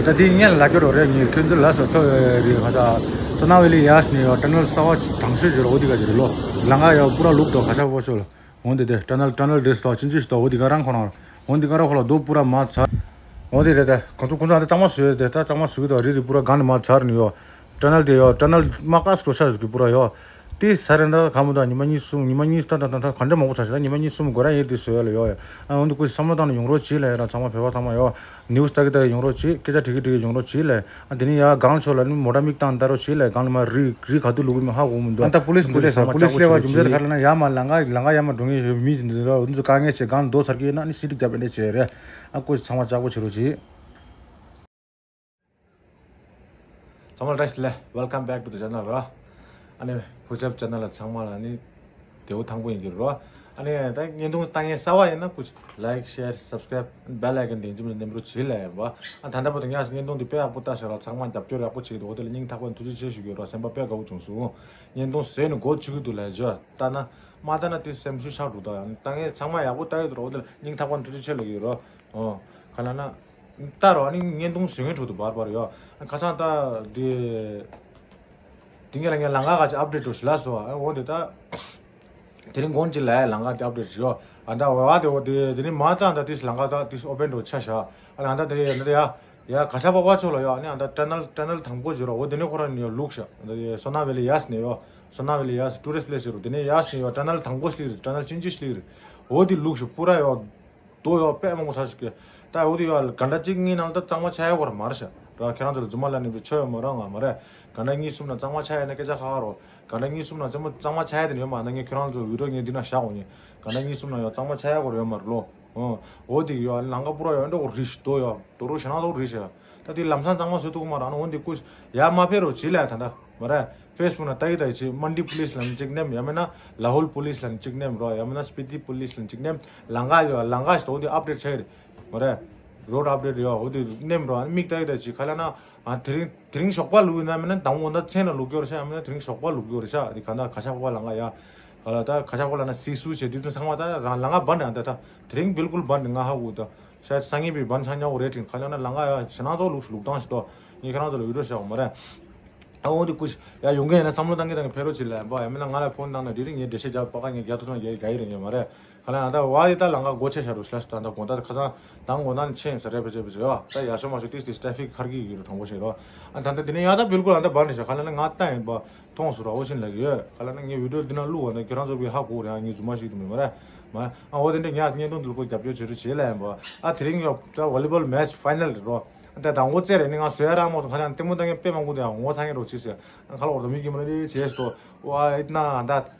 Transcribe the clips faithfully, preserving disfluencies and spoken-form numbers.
ད་དེ་ངས་ལབ་རྒྱུ་རོ་རེད། ངས་ཁྱོད་ཚོ་ལ་སོ་སོ་རེད། ཁ་ས་སོ་ན་ཝེ་ལི་ཡས་ནས་ཡོ་ཊ་ནལ་གསར་བ་དང་ཤོས་བཞུར་འོ་དེ་ག་ཞིག་རེད་ལོ། ལམ་ཁ་ཡོ་པུ་ར་ལུག་དོ་ཁ་ཤ་པོ་ཤོ་ལ་འོ་དེ་དེ་ཊ་ནལ་ཊ་ནལ་ཌེ་སི་དོ་ཅིན་ཅི་ཤི་དོ་འོ་དེ་ག་རང་ཁོ་རང་འོ་དེ་ག་རང་ཁོ་ལ་དོ་པུ་ར་མ་ཚ་འོ་དེ་རེད། ད་ཁོ་ཚོ་ཁོ་ཚོ་ཨ་ད་གཙང་མ་བཟོས་དེ་ད་གཙང་མ་བཟོས་གི་དོ་རི་རི་པུ་ར་གང་ནས་མ་ཚར་ནས་ཡོ། ཊ་ནལ་དེ་ཡོ་ཊ་ནལ་མ་ཀ་སི་ཏོ་ཤ་གི་པུ་ར་ཡོ། དེ་ས་རེ་འདྲ་ག་མོ་ད་ཉི་མ་གཉིས་གསུམ་ཉི་མ་གཉིས་ད་ད་ད་ད་ག་འདྲ་མང་པོ་ཚར་ཤག་ད་ཉི་མ་གཉིས་གསུམ་འགོར་ར་ཡོད་དེ་བཟོས་ཡོད་ལ་ཡོད་ཡ། ཨ་འོ་འདི་ཀུ་བསམ་བློ་བཏང་ནས་ཡོང་རོགས་བྱེད་ལ་ཡ། རང་ཚང་མ་བོད་པ་ཚང་མ་ཡོད་ནིའུ་སི་ལྟ་གི་ལྟ་གི་ཡོང་རོགས་བྱེད། སྐད་ཆ་དྲི་གི་དྲི་གི་ཡོང་རོགས་བྱེད་ལ་ཡ། ཨ་དེ་ནས་ཡ་གང་ཕྱོགས་ལ་ནི་མོ་ཊ་མིག་བཏང་ལྟ་རོགས་བྱེད་ལ་ཡ། གང་ལ་མ་རི་རི་ག་དུས་ལུག་གི་མི་ཧ་གོ་མི་འདུག་ཨ་ད་པུ་ལིས་འདི་ལས་ས་པུ་ལིས་སླེབས་པ་རྒྱུ་མཚན་དེ་ག་ལ་ན་ཡ་མ་ལམ་ཁ་ལམ་ཁ་ཡ་མ་འགྲོ་ངེས་ཡོད་མི་ཟིན་འདི་ལ་འུ་ཚོ་དཀའ་ངལ་བྱེད་གང་རྡོ་ཚར་གི་ཡོད་ན་ནི་སི་ཏི་རྒྱབ་པ་འདྲ་བྱེད་རེད། ཨ་ཀུ་ཚང་མ་ལྕགས་པོ་བྱེད་རོགས་བྱེད། ཚང་མ་བཀྲ་ཤིས་བདེ་ལེགས། Welcome back to the channel ར། ཨ་ནི་བུ་ཆབ་ཆེ་ནལ་ལ་ཚང་མ་ལ་ནི་བདེ་པོ་ཐང་པོ་ཡིན་གྱི་རོ། ཨ་ནི་ད་བརྙན་ཐུང་ལྟ་མཁན་གསར་པ་ཡིན་ན་ཀུ་ཅི་like share subscribe bell icon དེ་འཇིམ་ལ་ནེམ་རོ་བྱེད་ལ་ཡིན་པ། ཨ་ད་ལྟ་བར་དུ་ངས་བརྙན་ཐུང་འདི་དཔེ་ཡག་པོ་ལྟ་ཤག་ར། ཚང་མ་རྒྱབ་སྐྱོར་ཡག་པོ་བྱེད་འདུག་འོ་དེ་ལ་སྙིང་ཐག་པ་ནས་ཐུགས་རྗེ་ཆེ་ཞུ་གི་རོ། སེམས་པ་དཔེ་དགའ་པོ་བྱུང་སོང་། བརྙན་ཐུང་བཟོས་ནས་འགོ་ཚུགས་ཀྱི་འདུག་ལ་ཇོ་ལྟ་ན་མ་ལྟ་ན་དེ་སེམས་ཤུགས་ཆག་འགྲོ། ད་ཡང་ལྟ་མཁན་ཚང་མ་ཡག་པོ་ལྟ་ཡོད་རོ། འོ་དེ་ལ་སྙིང་ཐག་པ་ནས་ཐུགས་རྗེ་ཆེ་ལ་གི་རོ། ཨོ། ག་ལ་ན། ལྟ་རོགས་ཨ་ནི་བརྙན་ཐུང་བཟོ་མཁན་ཁྲོད་དུ་བར་བར་ཡོད། ཁ་སང་ད་དེ། དེ་ངས་ལ་ངས་ལམ་ཁ་ཁ་ཅིག་ཨབ་ཌེཊ་འགྲོ་ཞིག་ལ་སོ། ཨ་འོ་དེ་ད། དེ་རིང་དགོང་ཅིག་ལ་ལམ་ཁ་དེ་ཨབ་ཌེཊ་ཞིག་ཡོད། ཨ་ད་འོ་ཨ་དེ་འོ་དེ་དེ་རིང་མ་ད་ད་དེ་ལམ་ཁ་ད་དེ་ཨོ་པན་འགྲོ་ཆ་བཞག་ཨ་ལ་ད་དེ་ཡ་ད་དེ་ཡ། ཡ་ག་ཤ་པ་པ་ཚོ་ལ་ཡོད། ཨ་ནི་ཨ་ད་ཊ་ནལ་ཊ་ནལ་དང་པོ་ཞིག་རོ། འོ་དེ་ནས་ཁོ་རང་ནས་ཡོད་ལུག་ཤག་ཨ་ད་དེ་སོ་ན་ཝེ་ལི་ཡས་ནས་ཡོད། སོ་ན་ཝེ་ལི་ཡས་ཊུ་རི་སི་ཊི་པི་ལེ་སི་ཞིག་རོ། དེ་ནས་ཡས་ནས་ཡོད་ཊ་ནལ་དང་པོ་སླེབས་རེད། ཊ་ནལ་ཆུང་ཆུང་སླེབས་རེད། འོ་དེ་ལུག་ཤག་པུ་ར་ཡོད། རྡོ་ཡོད་དཔེ་མང་པོ་ཚར་ཞིག་གི། ད་འོ་དེ་ཡོད་ག་འདྲ་གཅིག་གཉིས་ནང་ད་གཙང་མ་ཆགས་ཡ་གོ་ར་མ་རེད་ཤག་ར། ཁྱེད་རང་ཚོ་ལ་རྫུན་མ་ལབ་ནས་པའི་ཆོ་ཡོད་མ་རང་ང་མ་རེད། ག་འདྲ་གཉིས་གསུམ་ན་གཙང་མ་ཆགས་ཡ་ན་སྐད་ཆ་ཁ་ཁ་རོ། ག་འདྲ་གཉིས་གསུམ་ན་གཙང་མ་གཙང་མ་ཆགས་ཡ་དེ་ཡོད་མ་ན་ངས་ཁྱེད་རང་ཚོ་བི་ཌི་ཡོ་ངས་འདི་ན་བཞག་འོང་ངས། ག་འདྲ་གཉིས་གསུམ་ན་ཡོད་གཙང་མ་ཆགས་ཡ་གོ་ར་ཡོད་མ་རེད་ལོ། ཨོ། འོ་དེ་ཡོད་ལམ་ཁ་པུ་ར་ཡོད་འདྲ་གོ་རི་ཤི་རྡོ་ཡོད་རྡོ་རུ་ཞེ་ན་རྡོ་རི་ཤི། ད་དེ་ལམ་སང་གཙང་མ་བཟོས་ཐུབ་ཀྱི་མ་རེད། ཨ་ནི་འོ་འདི་ཀུ་ཡ་མ་ཕེབས་རོགས་བྱེད་ལ་ད་ད། མ་རེད། ཕེ་སི་བུག་ན་ལྟ་ཡི་ལྟ་ཡི་ཆེ་མན་ཌི་པུ་ལིས་ལ་ནི་གཅིག་ནེམ། ཡང་མིན་ན་ལ་ཧོལ་པུ་ལིས་ལ་ནི་གཅིག་ནེམ་རོ། ཡང་མིན་ན་སྤི་ཏི་པུ་ལིས་ལ་ནི་གཅིག་ནེམ། ལམ་ཁ་ཡོད་ལམ་ཁ་ཞིག་ཏུ་འོ་དེ་ཨབ་ཌེཊ་ཆགས་རེད། མ་རེད། རོཌ་ཨབ་ཌེཊ་ཡོད་འོ་དེ་ནེམ་རོ། ཨ་ནི་མིག་ལྟ་ཡི་ལྟ་ཡི་ཆེ་ག་ལ་ན། ཨ་དེ་རིང་དེ་རིང་ཞོགས་པ་ལུག་ཡིན་ན་མིན་ན་དང་པོ་ད་མཚན་ལ་ལུག་ཡོད་རེད་ཤག་ཡང་མིན་ན་དེ་རིང་ཞོགས་པ་ལུག་ཡོད་རེད་ཤག་དེ་ག་ན་ག་ཤ་པ་ལམ་ཁ་ཡ། ག་ལ་ད་ག་ཤ་པ་ལ་ན་སི་སུ་བྱེད་དུས་ཚང་མ་ད་རང་ལམ་ཁ་བན་རེད། ད་ད་དེ་རིང་བིལ་ཀུལ་བན་རེད། ང་ཧ་གོ་ད་ཤ་སང་ཉིན་པའི་བན་ཆ་ཉག་རེད་དྲིན་ག་ལ་ན་ལམ་ཁ་ཡ་ཞེ་ན་ཚོ་ལུག་ལུག་སྟངས་ཤིག་ཏོ། ངས་ཁྱེད་རང་ཚོ་ལ་བི་ཌི་ཡོ་བཞག་མ་རེད། ཨ་འོ་འདི་ཀུ་ཤི་ཡ་ཡོང་གི་ཡིན་ན་བསམ་བློ་བཏང་གི་བཏང་གི་ཕེ་རོ་ཆི་ལ་ཡིན་པ། ཡང་མིན་ན་ང་ལ་ཕོན་བཏང་ན་དེ་རིང་ངས་འགྲེལ་བཤད་རྒྱབ་པ་ཀ་ངས་རྒྱག་ཐུབ་ན་རྒྱག་ག་ཡི་རེད་ངས་མ་རེད། ག་ལ་ཡང་ད་བ་ཡི་ད་ལམ་ཁ་སྒོ་ཕྱེ་བཞག་རུ་ཤི་ལ་སི་ད་ད་དགོང་ད་ཁ་སང་དང་དགོང་ད་ནི་ཕྱིན་ས་རེད་པ་ཅེ་པ་ཅེ་ཡོ། ད་ཡ་ཤོ་མ་ཤོ་ཏིས་ཏིས་ཊེ་ཕིག་ཁར་གི་གི་རུ་གྲོང་པོ་ཞིག་རོ། ཨ་ད་ད་དེ་ནས་ཡ་ད་བིལ་ཀུལ་ཨ་ད་བར་ནི་ཤ་ག་ལ་ན་ང་ད་ཡིན་པ་མཐོང་སུ་ར་འོ་ཤིན་ལ་གི་ཡོད། ག་ལ་ན་ངས་བི་ཌི་ཡོ་འདི་ན་བླུག་བ་ན་ཁྱེད་རང་ཚོ་བི་ཧ་གོ་རེད། ཨ་ངས་རྫུན་མ་ཞིག་ཏུ་མེད་མ་རེད། མ་ཨ་འོ་དེ་འདྲ་ངས་བརྙན་ཐུང་འདི་ལ་ཁོ་རྒྱབ་སྐྱོར་བྱེད་རུ་བྱེད་ལ་ཡིན་པ། ཨ་དེ་རིང་ཡོ་ད་ཝོ་ལི་བོལ་མེ་ཆི་ཕའི་ནལ་རེད་རོ། ད་དང་པོ་རྩེ་རེད་ནི་ང་བཟོས་ཡ་རང་མོ་སོང་ཁ་ལ་ལྟད་མོ་ལྟ་མཁན་དཔེ་མང་པོ་དེ་ཡང་ངོ་ཚ་མཁན་རོགས་བྱེད་ཟེར། ཁ་ལོ་འོར་དུ་མི་གི་མ་ལ་རེ་བྱེད་སོ། ཝ་ཨེ་ན་ད་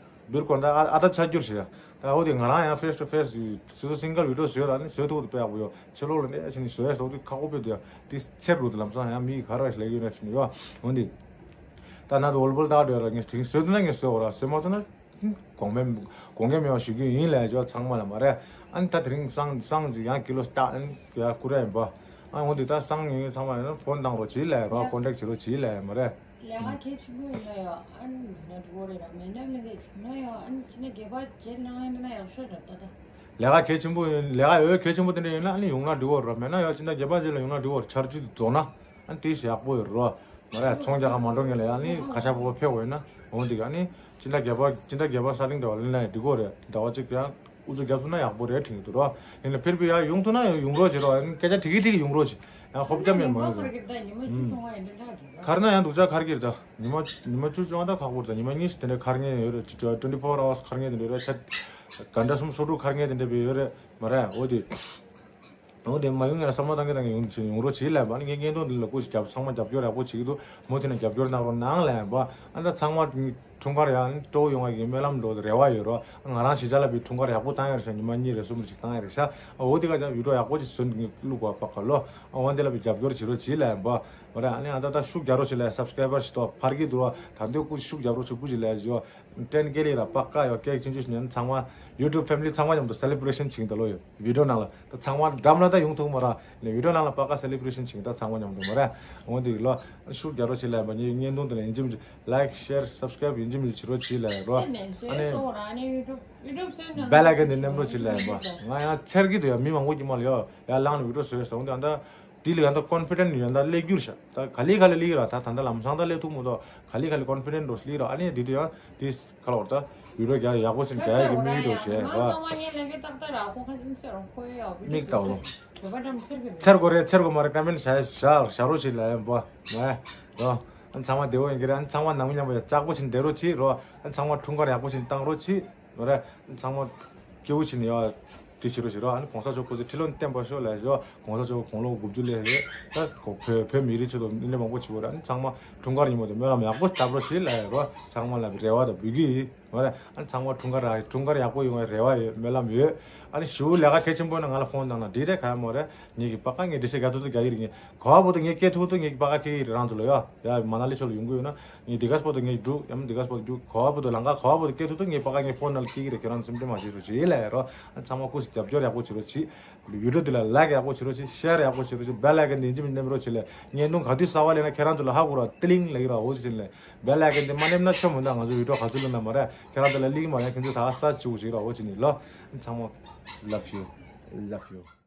བིར་ཀོན་ད་ཨ་ད་ཆ་རྒྱུར་ཟེར། ད་འོ་དེ་ང་རང་ཡང་ཕེས་ཊུ་ཕེས་སོ་སོ་སིང་གལ་བི་ཌི་ཡོ་བཟོས་ར་ནི་བཟོས་ཐུབ་དུ་དཔེ་ཡག་པོ་ཡོད། ཕྱི་ལོགས་ལ་ནས་ཕྱིན་ནས་བཟོས་ཡ་སོགས་དུས་ཁག་པོ་དཔེ་དུ་ཡ་དེ་ཚེར་རུ་དུ་ལམ་སང་ཡང་མི་ག་ར་ཞིག་ལས་ཡོད་ན་ཕྱིན་ཡོད། འོ་འདི་ད་ན་ད་ཝོ་ལི་བོལ་ད་འདྲ་ཡོད་ར་ངས་དེ་རིང་བཟོས་ཐུབ་ན་ངས་བཟོས་འོ་ར་བཟོས་མ་ཐུབ་ན། དགོངས་མེད་དགོངས་འགལ་མེད་པ་ཞུ་རྒྱུ་ཡིན་ལས་ཇོ་ཚང་མ་ལ་མ་རེད། ཨ་ནི་ད་དེ་རིང་སང་སང་ཅིག་ཡང་ཀི་ལོ་སྟག་ཨ་ནི་ཡ་ཀུ་ར་ཡིན་པ། ཨ་འོ་འདི་ད་སང་ངེ་ཚང་མ་ཡིན་ན་ཕོན་བཏང་རོགས་བྱེད་ལས་རོགས་ཀོན་ཊེག་བྱེད་རོགས་བྱེད་ལས་མ་རེད། ལས་ཀ་གལ་ཆེན་པོ་ཡིན་ན་ཡང་ཨ་ནི་ན་འགྲོ་གི་རེད་ར་མེད་ན་ལས་ཀ་ཡིན་ན་ཡང་ཨ་ནི་ཁྱེད་ནི་དགེ་བ་བྱེད་གནང་ཡིན་ན་ཡག་ཤོས་རེད་ད་ད། ལས་ཀ་གལ་ཆེན་པོ་ཡིན་ལས་ཀ་ཡོད་གལ་ཆེན་པོ་དེ་འདྲ་ཡིན་ན་ཨ་ནི་ཡོང་ན་འགྲིག་གི་རེད་མེད་ན་ཡང་སྤྱི་ཟླ་བརྒྱད་པ་རྗེས་ལ་ཡོང་ན་འགྲིག་གི་རེད་ཆར་ཆུ་དེ་རྫོགས་ན། ཨ་ནི་དེ་ཞེ་ཡག་པོ་ཡོད་རོ། མ་རེད་ཚོང་རྒྱག་ག་མ་འགྲོ་ངེས་ལ་ཡང་ནི་ཁ་ཤ་པོ་པོ་ཕེབས་འོས་ན་འོང་དེ་ག་ནི་སྤྱི་ཟླ་བརྒྱད་པ་སྤྱི་ཟླ་བརྒྱད་པ་ས་སྟེང་དེ་བ་ལེན་ན་ཡང་འགྲིག་གོ་རེད་ཟླ་བ་གཅིག་ཀྱང་ཨུ་ཚུགས་རྒྱབ་ཐུབ་ན་ཡག་པོ་རེད་དྲན་གྱི་འདུག་རོ། ཡིན་ན་ཕེར་བི་ཡ་ཡོང་ཐུབ་ན་ཡང་ཡོང་རོགས་བྱེད་རོགས་ཡང་སྐད་ཆ་དྲི་གི་དྲི་གི་ཡོང་རོགས་བྱེད་ཡང་ཧོབ་རྒྱ་མེད་མ་ཡོང་རེད། ཁར་ན་ཡང་འདུག་ཅག་ཁར་གྱི་རེད་ད་ཉི་མ་ཉི་མ་བཅུ་བཅོ་ལྔ་ད་ཁག་པོ་རེད་ད་ཉི་མ་གཉིས་ཤིག་དེ་འདྲའི་ཁར་ངེས་ཡོད་རེད་ཅི་ཊུ་ཝེན་ཊི་ཕོར་ཨ་ཝར་སི་ཁར་ངེས་དེ་འདྲ་ཡོད་རེད་ཆ་ག་འདྲ་སུམ་སོ་དྲུག་ཁར་ངེས་དེ་འདྲ་བས་ཡོད་རེད་མ་རེད་འོ་དེ། འོ་དེ་མ་ཡོང་ངས་ལ་བསམ་བློ་བཏང་གི་བཏང་གི་ཡོང་ཡོང་རོགས་བྱེད་ལབ་པ་ནི་ངས་བརྙན་ཐུང་འདི་ལ་སྐུ་ཞིག་རྒྱབ་ཚང་མ་རྒྱབ་སྐྱོར་ཡག་པོ་བྱེད་ཀྱི་འདུག་མུ་མཐུད་ནས་རྒྱབ་སྐྱོར་གནང་རོགས་གནང་ལབ་པ། ཨ་ད་ཚང་མ་འཁྲུངས་སྐར་ཡང་སྤྲོ་བོ་ཡོང་བ་གི་སྨོན་ལམ་འགྲོ་རེ་བ་ཡོད་རོགས། ང་རང་གཞིས་ཆགས་ལ་བི་འཁྲུངས་སྐར་ཡག་པོ་བཏང་ཡོད་རེད་ཤག་ཉི་མ་གཉིས་རེ་གསུམ་རེ་ཞིག་བཏང་ཡོད་རེད་ཤག་འོ་དེ་ག་ཀྱང་བི་ཌི་ཡོ་ཡག་པོ་ཅིག་བཟོས་འདུག་ངས་བླུག་པ་པ་ག་ལོ། འོ་དེ་ལ་བི་རྒྱབ་སྐྱོར་བྱེད་རོགས་བྱེད་ལབ་པ། མ་རེད་ཨ་ནི་ཨ་ད་ད་ཤུགས་རྒྱག་རོགས་བྱེད་ལབ་སབ་སི་ཀ་རའི་བར་ཞིག་ཏོ་ཕར་གི་འདུག་རོགས་ད་འདོད་སྐུ་ཤུགས་རྒྱག་རོགས་བྱེད་སྐུ་ཞིག་ལབ་ཡོད། ཏྲེན་ཀེ་ལི་ར་པ་ཀ་ཡོ་ཀེག་ཆུང་ཆུང་ཞིག་ཉན་ཚང་མ་ཡུ་ཊུབ་ཕེ་མི་ལི་ཚང་མ་མཉམ་དུ་སེ་ལེ་བྷི་རེ་ཤན་བྱེད་ཀྱི་འདུག་ལོ་ཡོ་བི་ཌི་ཡོ་ནང་ལ་ད་ཚང་མ་འགྲམ་ལ་ད་ཡོང་ཐུབ་མ་ར་ནས་བི་ཌི་ཡོ་ནང་ལ་པ་ཀ་སེ་ལེ་བྷི་རེ་ཤན་བྱེད་ཀྱི་ད་ཚང་མ་མཉམ་དུ་མ་ར་འོང་དེ་ལོ་ཤུགས་རྒྱག་རོགས་བྱེད་ལ་ཡ་མ་ཉེ་བརྙན་ཐུང་དེ་ལ་ཡིན་གཅིག་མིན་གཅིག་ལའིཀ་ཤེར་སབ་སི་ཀ་རའིབ་ཡིན་གཅིག་མིན་གཅིག་བྱེད་རོགས་བྱེད་ལ་ཡ་རོ་ཨ་ནི་བེ་ལ་ཀ་དེ་ནེམ་རོགས་བྱེད་ལ་ཡ་མ་ང་ཡང་ཚེར་གི་འདུག་ཡ་མི་མང་པོ་ཀྱི་མ་ལ་ཡོ་ཡ་ལངས་ནས་བི་ཌི་ཡོ་བཟོས་སོང་དེ་ཨ་ད། དེ་ལ་ཡང་ད་ཀོན་ཕི་ཌེན་ཊི་ཡང་ད་སླེབས་རྒྱུ་རེད་ཤག་ད་ག་ལེ་ག་ལེ་སླེབས་ཀྱི་རེད། ད་ད་ལྟ་ལམ་སང་ད་སླེབས་ཐུབ་མི་འདུག་ག་ལེ་ག་ལེ་ཀོན་ཕི་ཌེན་ཊི་འདྲ་སླེབས་ཀྱི་རེད། ཨ་ནི་དེ་དུས་ཡང་དེ་ག་ལ་བར་ད་བི་ཌི་ཡོ་རྒྱག་ཡག་པོ་ཞིག་རྒྱག་ཡག་གི་དམིགས་ཡུལ་འདྲ་བྱས་ར། མིག་ལྟ་བ། ཚེར་དགོས་རེད། ཚེར་དགོས་མ་རེད། ཀ་མེན་ཊི་བྱ་བྱ་བྱ་རོགས་བྱེད་ལ་ཡང་འབོ་མེ་རོ། ཨ་ནི་ཚང་མ་བདེ་པོ་ཡིན་གྱི་རེད། ཨ་ནི་ཚང་མ་ནང་མི་མཉམ་པོ་ཡང་ལྕགས་པོ་བྱས་བསྡད་རོགས་བྱེད་རོ། ཨ་ནི་ཚང་མ་འཁྲུངས་སྐར་ཡག་པོ་བྱས་བཏང་རོགས་བྱེད། མ་རེད། ཚང་མ་སྐྱིད་པོ་བྱས་ནས་ཡོད། དེ་བྱེད་རོགས་བྱེད་རོགས། ཨ་ནི་གོང་ས་མཆོག་སྐུ་ཚེ་ཁྲི་ལོ་བརྟན་པར་ཤོག་ལབ་ཡོད། གོང་ས་མཆོག་དགུང་ལོ་དགུ་བཅུ་སླེབས་ཡོད། ད་གོ་བོད་བོད་མི་རིགས་ཆེད་དུ་སྣེ་ལེན་མང་པོ་བྱེད་དགོས་རེད། ཨ་ནི་ཚང་མ་འཁྲུངས་སྐར་ཉིན་མོ་དེ་སྨོན་ལམ་ཡག་པོ་བཏབ་རོགས་བྱེད་ལབ་ཡོད་རོ། ཚང་མ་ལ་རེ་བ་དང་འབོད་སྐུལ་ཡིན། མ་རེད། ཨ་ནི་ཚང་མ་འཁྲུངས་སྐར་རག་འཁྲུངས་སྐར་ཡག་པོ་ཡོང་བའི་རེ་བ་ཡོད། སྨོན་ལམ་ཡོད། ཨ་ནི་ཞུ་ལས་ཀ་གལ་ཆེན་པོ་ན་ང་ལ་ཕོན་བཏང་ན་འགྲིག་རེད། ག་ཡང་མ་རེད། ངེད་ཀྱི་པ་ཀ་ངས་འགྲེལ་བཤད་རྒྱག་ཐུབ་ཐུབ་རྒྱག་གི་རེད། ངས་ག་བ་བོ་དུ་ངས་སྐད་ཐུབ་ཐུབ་ངས་པ་ཀ་སྐད་ཀྱི་རེད། རང་ཚོ་ལ་ཡོད་ཡ། མ་ན་ལི་ཕྱོགས་ལ་ཡོང་གི་ཡོད་ན་ངས་འདི་ག་སྤོ་དུ་ངས་འགྲུག་ཡང་འདི་ག་སྤོ་དུ་འགྲུག་ག་བ་བོ་དུ་ལང་ཀ་ག་བ་བོ་དུ་སྐད་ཐུབ་ཐུབ་ངས་པ་ཀ་ངས་ཕོན་ནང་ལ་སྐད་ཀྱི་རེད། ཁྱེད་རང་ཚོ་སེམས་ཁྲལ་མ་བྱེད་རོགས་བྱེད་ལབ་ཡོད་རོ། ཨ་ཚང་མ་སྐུ་གཟུགས་རྒྱབ་སྐྱོར་ཡག་པོ་བྱེད་རོགས་བྱེད། བི་ཌི་ཡོ་འདི་ལ་ལའིཀ་ཡག་པོ་བྱེད་རོགས་བྱེད། ཤེར་ཡག་པོ་བྱེད་རོགས་བྱེད། བེལ་ཨའི་ཀོན་འདི་ཡིན་གཅིག་མིན་གཅིག་མནན་རོགས་བྱེད་ལ། བརྙན་ཐུང་ག་དུས་གསར་པ་སླེབས་ན་ཁྱེད་རང་ཚོ་ལ་ཧ་གོ་རོགས། ཏི་ལིང་ལབ་ཀྱི་རོགས། འོ་དེ་བྱེད་ལ། བེལ་ཨའི་ཀོན་འདི་མ་མནན་ན་ཆོ་མི་འདུག་ང་ཚོ་བི་ཌི་ཡོ་ག་ཚོད་བླུགས་ན་མ་རེད། ཁྱེད་རང་ཚོ་ལ་ལིང་མ་རེད། ཁྱེད་ཚོ་ད་ག་སར་ཆི་བོ་བྱེད་རོགས། འོ་བྱེད་ནི་ལོ། ཨ་ཚང་མ་love you, love you.